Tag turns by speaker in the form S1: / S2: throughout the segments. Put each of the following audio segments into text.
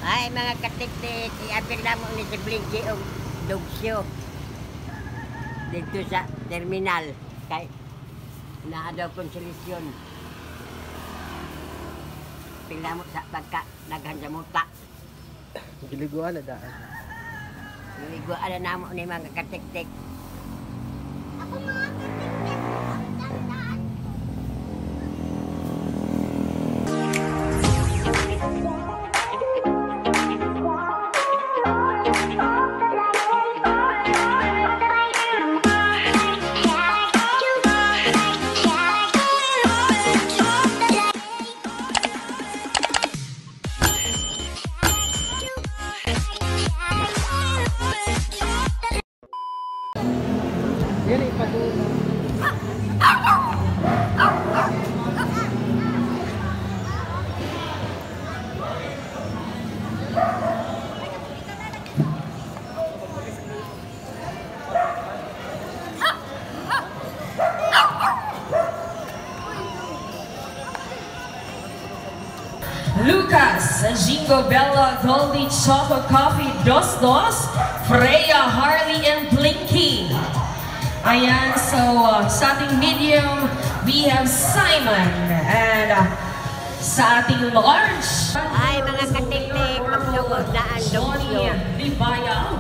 S1: Ay, mga katiktik, iapil na mo ni si Blinky og Dugsyo dito sa terminal. Kay naa daw konsolasyon. Pila mo sa pagka daghan sa muta.
S2: Giliguan na daan.
S1: Giliguan na namo ni mga katiktik.
S3: Ako, mga katiktik, ang tandaan.
S2: Yan ipadula.
S4: Lucas, Jingo Bella, Goldie, Choco Coffee, Dos Dos, Freya, Harley, and Blinky. Ayan, so sa ating medium, we have Simon. And sa ating large,
S1: Ay, mga katiktik, magsugod na ang
S4: Johnny
S1: Dugsyo.
S4: Libaya.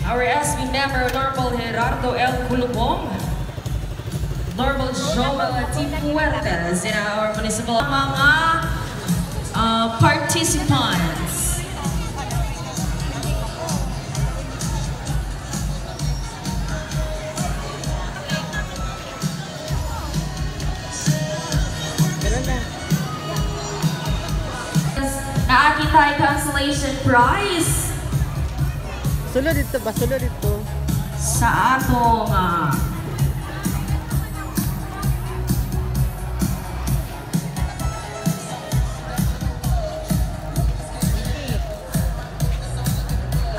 S4: Our SB member, Honorable Gerardo L. Kulubong. Honorable Joel T. Fuertes in our municipal mga participants.
S2: Meron na.
S4: Naaki tayo consolation prize
S2: Sulod dito ba? Sulod dito.
S4: Sa atong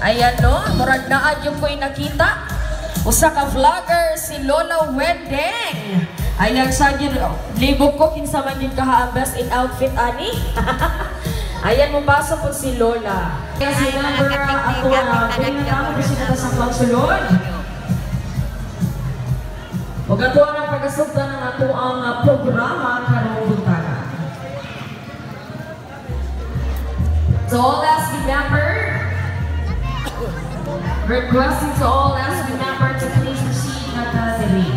S4: ayan no, murag naa yung ko'y nakita. Usa ka vlogger si Lola Wendeng. Ayan siya gyud, libog ko kinsa man gyud kaha ang best in outfit ani. Ayan mo pasok po si Lola. Kaya si
S1: Ay, mga
S4: number
S1: katiktik,
S4: ato
S1: hapit
S4: na
S1: na
S4: pinaka
S1: nagkaroon
S4: siya sa pagsulod. Ug ato ang pagasugdan ng ato ang programa karong buntaga. So all SB member, requesting to all SB member to please proceed na diri.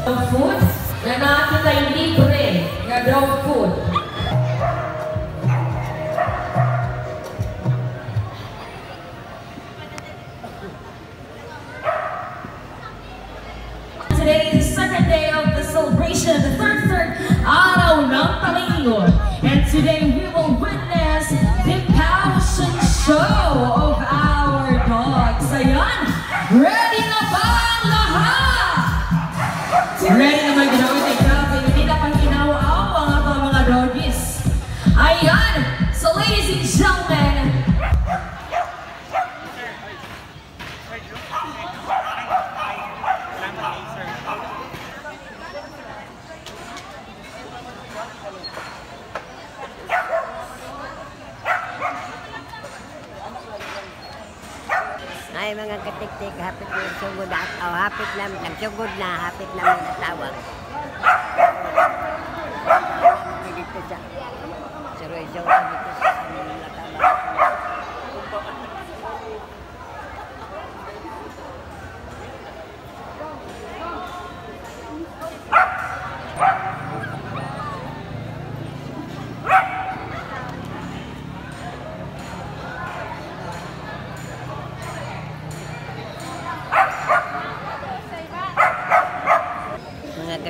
S4: Dog food, na nakita yung libre nga dog food. Today is the second day of the celebration, the third Araw ng Talaingod. And today we will witness the passion show of our dogs. Ayan, ready na ba ang lahat? Ready na ba ginawa kay grabe, hindi na pang ginawa ang atong mga doggies. Ayan, so ladies and gentlemen,
S1: Ay, mga katiktik, hapit na sugod at oh, hapit na nagsugod na, hapit na may natawag. Dito sa Suroy-suroy dito sa aming natawag. Mga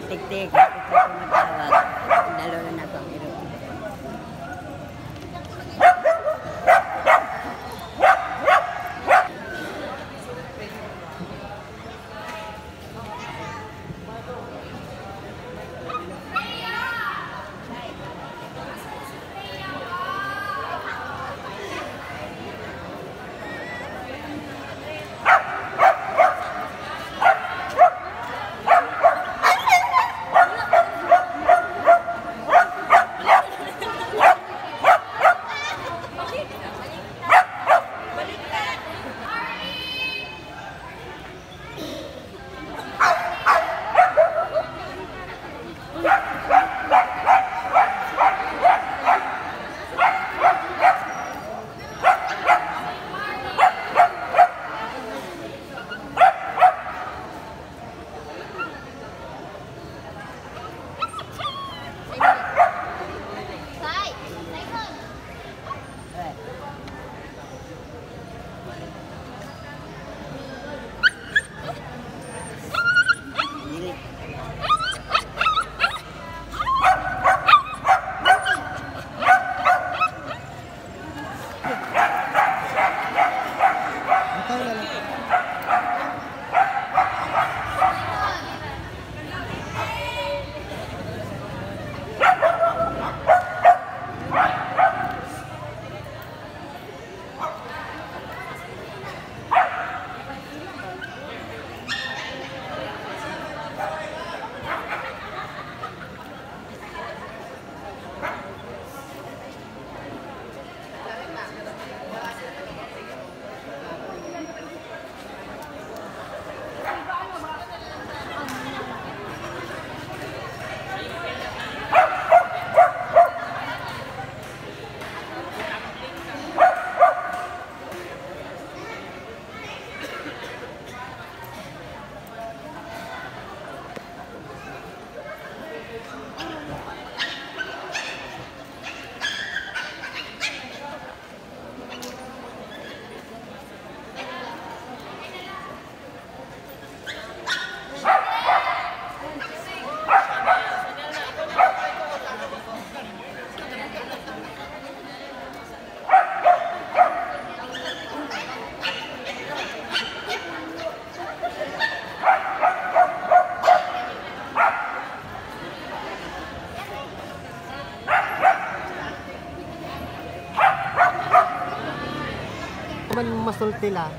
S2: Man masulti la.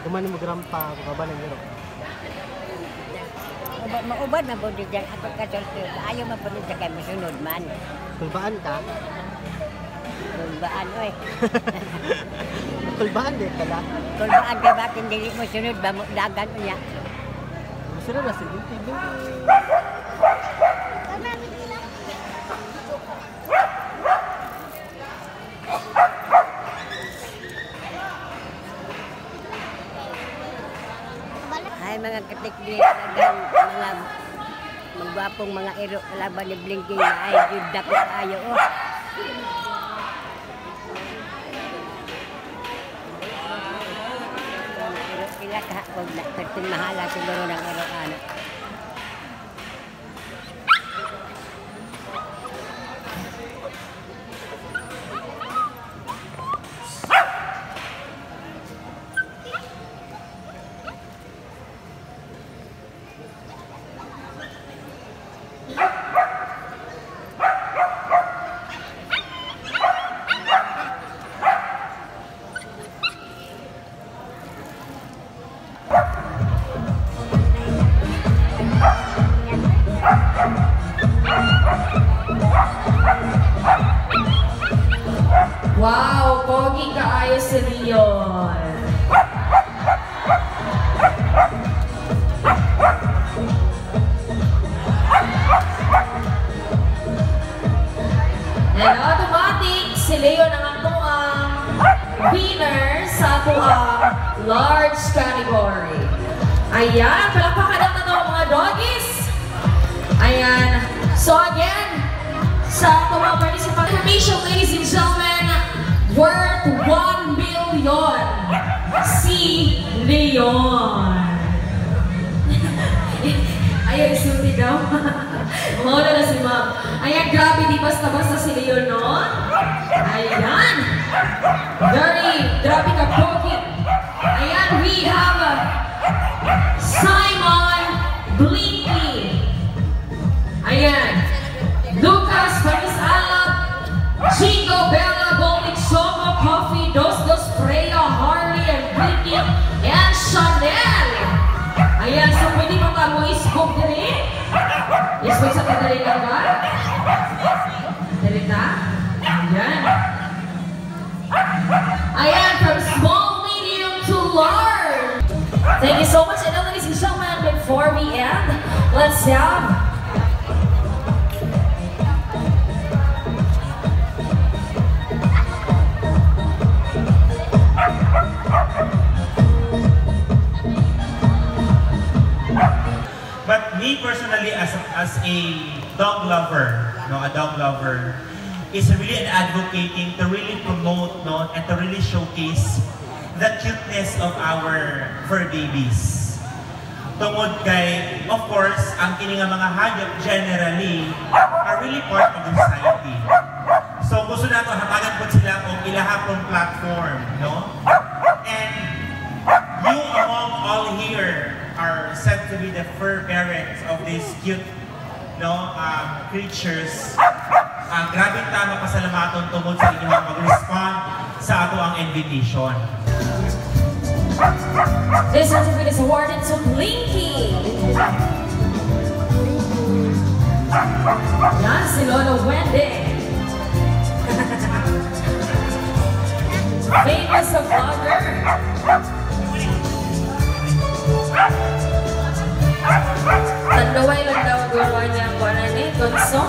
S2: Human mo grampa, baba ng iro.
S1: Maubad man po dyan. Ako kasulti. Ayaw man po dyan kay musunod man.
S2: Kulbaan ka?
S1: Kulbaan, oy.
S2: Kulbaan di ka la.
S1: Kulbaan ka ba? Dili mo sunod ba? Dagan mo niya.
S2: Musunod na sige.
S1: Ay, mga katikdi, mga magwapong mga iro kalaban ni Blinky. Ay, jud dako ayo oh. Iro sila ka, wag na, pertin mahala siguro ng iro ano.
S4: Wow, pogi kaayo si Leon. And automatic, si Leon ang atoang winner sa atoang large category. Ayan, palakpakan ang tanong mga doggies. Ayan. So again, sa atong mga participant information, ladies and gentlemen, worth 1 million. Si Leon. Ayaw, isulti daw. Mauna na si ma'am. Ayan, grabe, di basta-basta si Leon, no? Ayan. Very, grabe ka pogi. Ayan, we have Simon Blinky. Ayan. Lucas Panisalap, Chico Bella, Bowling Somo, Coffee, Dos Dos, Freya, Harley, and Blinky, and Chanel. Ayan, so pwede pa ka mo iscoop diri? Iscoop sa kadali lang ba? Dali na? Ayan. Ayan, from small, medium to large. Thank you so much. And now, ladies and gentlemen, before we end, let's have
S5: But me personally, as a dog lover, no, a dog lover, is really an advocating to really promote, no, and to really showcase the cuteness of our fur babies. Tungod kay, of course, ang kini nga mga hayop generally are really part of the society. So gusto nato hatagan po sila og ilahapong platform, no? And you among all here are said to be the fur parents of these cute, no, creatures. Grabe tama pasalamaton tungod sa inyong pag-respond sa ato ang invitation.
S4: This certificate is awarded to Blinky. Yan si Lolo Wendy. Famous vlogger. Tanduay lang daw gawa niya ang kuwanan ni Gonzo.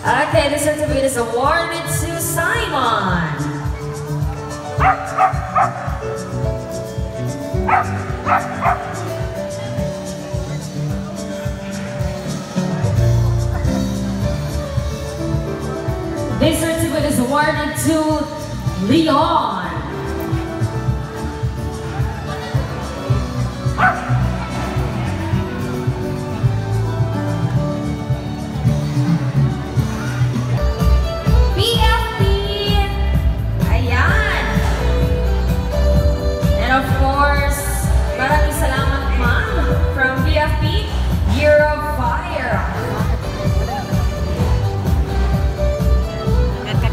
S4: Okay, this certificate is awarded to Simon. This certificate is awarded to Leon. BFP. Ayan. And of course, maraming salamat, ma'am, from BFP, Year of Fire.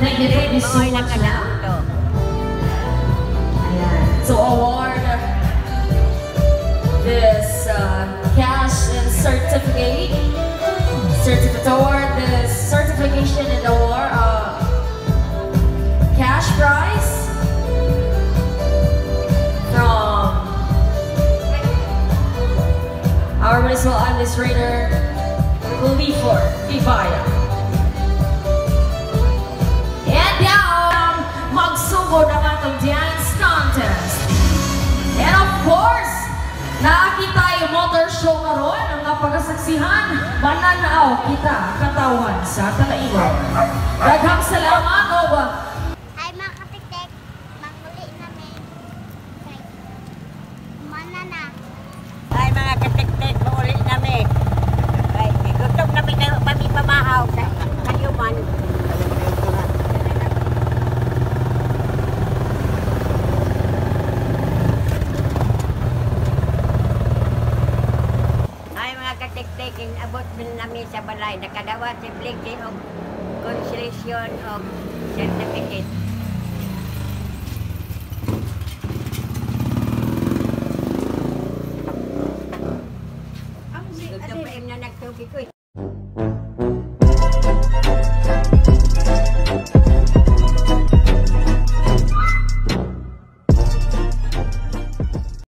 S4: Thank you so much, ma'am. To award this cash and certificate award, this certification and award, cash prize from our municipal administrator, Clifford Vivaya. And now, magsugod ang atong dance contest. And of course, naa kita'y motor show karon ang pagasaksihan, mananaw kita katawhan sa Talaingod. Daghang salamat og
S3: Ay, mga katiktik, manguli namin. Kay, mana na.
S1: Ay, mga katiktik, mauli nami. Ay, gutom nami kayo pami pamahaw sa kayuman.
S2: Kaya mo na na.
S1: Ay, mga katiktik, inabot din nami sa balay. Nakadawat si Blinky og conciliation og certificate. Gutom pa na nagtubig ko.